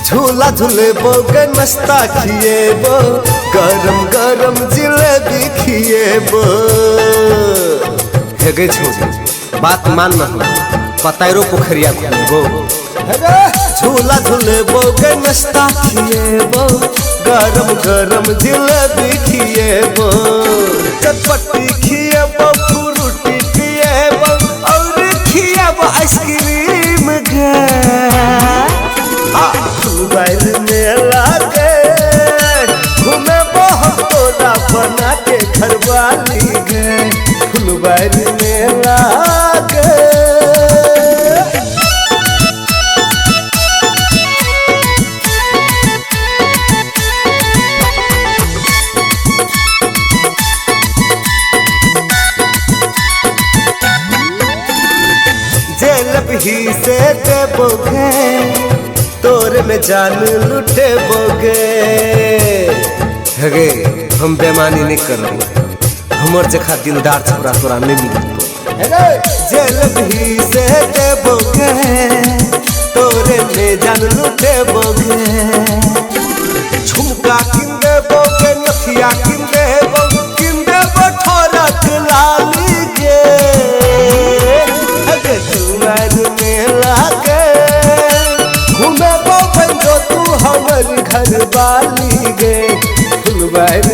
झूला झूलेबो गे नाश्ता खिएबो, गरम गरम जिलेबी खिएबो। हे गे छोरी बात मान न हम, पतायरो पोखरिया घुमेबो। झूला झूलेबो गे नाश्ता खिएबो, गरम गरम जिलेबी खिएबो। चटपटी खिएबो, फ्रूटी पिएबो और खिएबो आइसक्रीम गे। मोबाइल में लागे घूमेबो हम तोरा बना के घरवाली गे। मोबाइल में लागे। जेल भी से देबोगे तोरे में जान लुटे बोगे। हगे हम बेमानी नहीं कर रहे, हमर जखा दिलदार छोरा तोरा नहीं मिलतो। जेल भी से देबोगे तोरे में जान लुटे बोगे। झुमका किन देबोगे, नथिया किन देबो, किन देबो ठोरक लाली गे। हगे तुम्हार में लागे घूमेबो बंजो तू हमर घर वाली गे। फुलबारी